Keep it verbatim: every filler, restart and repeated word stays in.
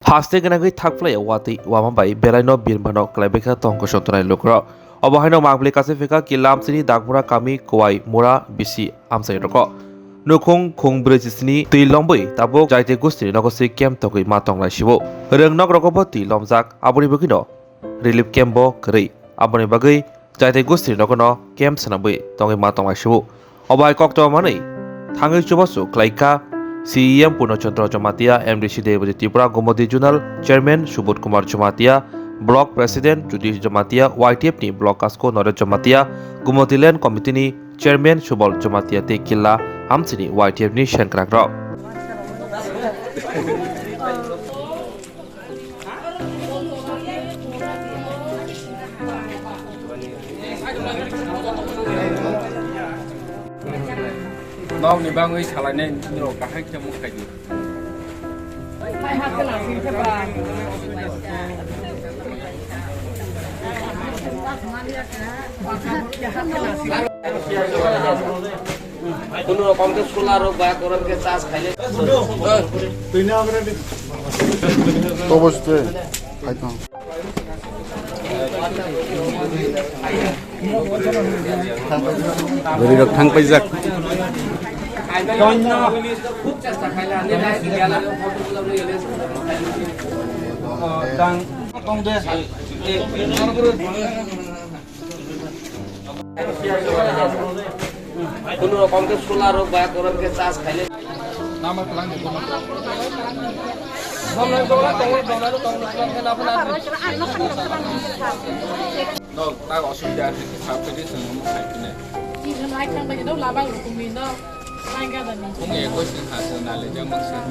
Haste gwnangwi thakphlai watwi wama bai belaino birmano kwlaibaikha tongkosong tongnai lukurok. Obo haino mangpili kachiphika Killa amchaini Dakmura kami Kuwai Mura bisi amchai rogo. Nukhung khung brwi chisini twi lombwi tabuk jaiti gustini nogo se camp togwi ma tongnai sibo. Rwngnok rogobo twi lomjak, aboni bagwino relief camp bo kwrwi. Aboni bagwi jaiti gustini nogono camp swnamwi tongwi ma tongnai sibo. Obo hai koktwma manwi thangwi chubachu khlaikha C E M Purno Chandra Jamatia, M D C Debojit Tripura, Gumoti Zonal Chairman Subodh Kumar Jamatia, Block President Jyotish Jamatia, Y T F ni Block Kasko Noresh Jamatia, Gumoti Land Committee ni Chairman Subal Jamatia tei Killa amchaini Y T F ni sengkrakrok. Nokni bagwi salainai norok kahai khe mung khaidi. Kono rokom khe solar rok ba koron khe charge khaile. Tobo ste, khaitong. Bwrwi rok thang paijak. Kono rokom khe solar rok ba koron khe charge khaile. Nama tlang de kono. Nok tak osubida asa pedi sengmo khai kine. Ni lai thang bai no labang rukumi no. Lai ga da ni. Kung e koi sing ha sing na le jang mang sing.